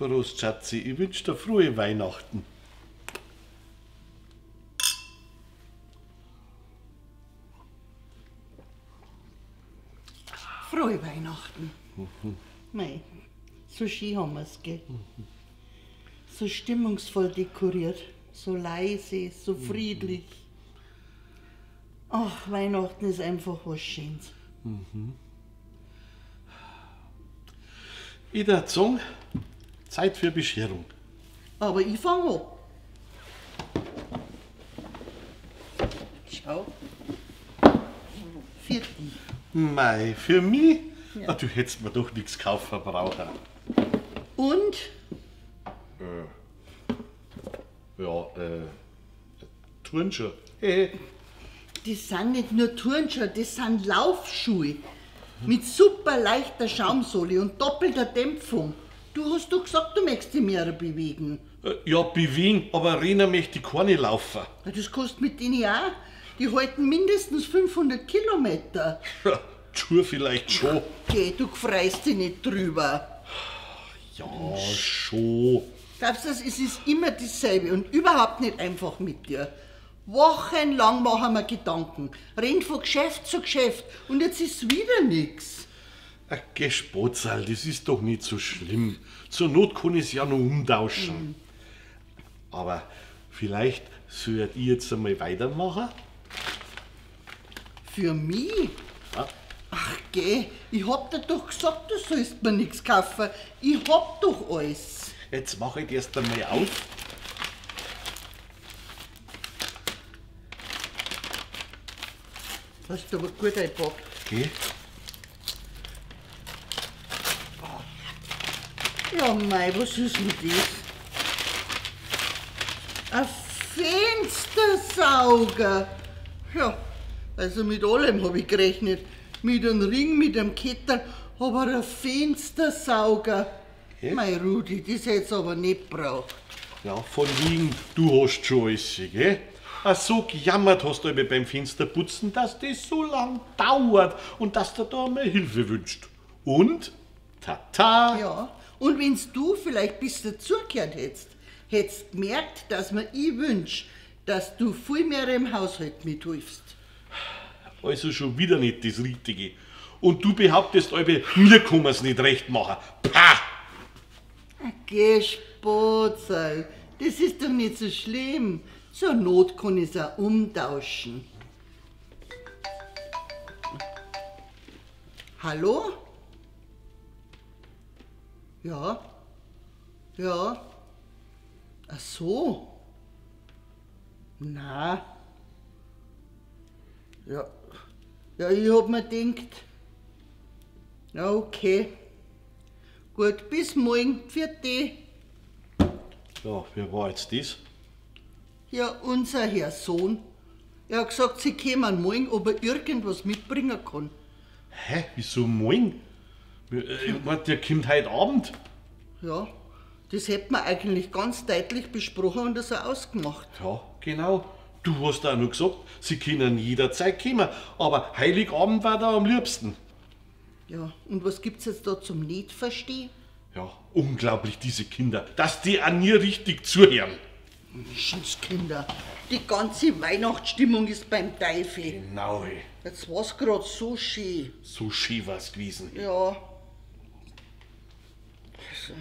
Prost, Schatzi, ich wünsch dir frohe Weihnachten. Frohe Weihnachten. Mei, so schön haben wir's, gell? So stimmungsvoll dekoriert, so leise, so friedlich. Ach, Weihnachten ist einfach was Schönes. Ich würd sagen, Zeit für Bescherung. Aber ich fang an. Schau. Für dich. Mei, für mich? Ja. Ah, du hättest mir doch nichts kaufen brauchen. Und? Ja, Turnschuhe. Hey. Das sind nicht nur Turnschuhe, das sind Laufschuhe. Mit super leichter Schaumsohle und doppelter Dämpfung. Du hast doch gesagt, du möchtest dich mehr bewegen. Ja, bewegen, aber rennen möchte ich keine laufen. Na, das kostet mit denen auch. Die halten mindestens 500 Kilometer. Ja, Schuhe vielleicht schon. Geh, du freust dich nicht drüber. Ja, schon. Glaubst du, es ist immer dasselbe und überhaupt nicht einfach mit dir. Wochenlang machen wir Gedanken, rennt von Geschäft zu Geschäft und jetzt ist wieder nix. Ach, geh, Spotzerl, das ist doch nicht so schlimm. Zur Not kann ich's ja noch umtauschen. Aber vielleicht sollt ihr jetzt einmal weitermachen? Für mich? Ja. Ach geh, ich hab dir doch gesagt, du sollst mir nix kaufen. Ich hab doch alles. Jetzt mach ich erst einmal auf. Hast du aber gut eingepackt. Geh. Ja mei, was ist denn das? Ein Fenstersauger! Ja, also mit allem hab ich gerechnet. Mit einem Ring, mit einem Kettel, aber ein Fenstersauger. Hä? Mei Rudi, das hätt's aber nicht gebraucht. Ja, von wegen, du hast schon alles, gell? Ach, so gejammert hast du immer beim Fensterputzen, dass das so lang dauert und dass du da mal Hilfe wünscht. Und? Tata! Ja, und wenn's du vielleicht bis dazugehört hättest, hättest gemerkt, dass mir ich wünsch, dass du viel mehr im Haushalt mithilfst. Also schon wieder nicht das Richtige. Und du behauptest, Albe, mir kann man's nicht recht machen. Pah! Ach, geh, Spotzerl, das ist doch nicht so schlimm. Zur Not kann ich's auch umtauschen. Hallo? Ja? Ja? Ach so? Na? Ja. Ja, ich hab mir gedacht. Ja, okay. Gut, bis morgen. Pfiat dich. Ja, wer war jetzt das? Ja, unser Herr Sohn. Er hat gesagt, sie kämen morgen, ob er irgendwas mitbringen kann. Hä? Wieso morgen? Ich mein, der kommt heute Abend. Ja, das hätten wir eigentlich ganz deutlich besprochen und das auch ausgemacht. Ja, genau. Du hast auch noch gesagt, sie können jederzeit kommen, aber Heiligabend war da am liebsten. Ja, und was gibt's jetzt da zum Nicht-Verstehen? Ja, unglaublich, diese Kinder, dass die auch nie richtig zuhören. Menschenskinder, die ganze Weihnachtsstimmung ist beim Teufel. Genau. Ey. Jetzt war's grad so schön. So schön war's gewesen. Ja. Also.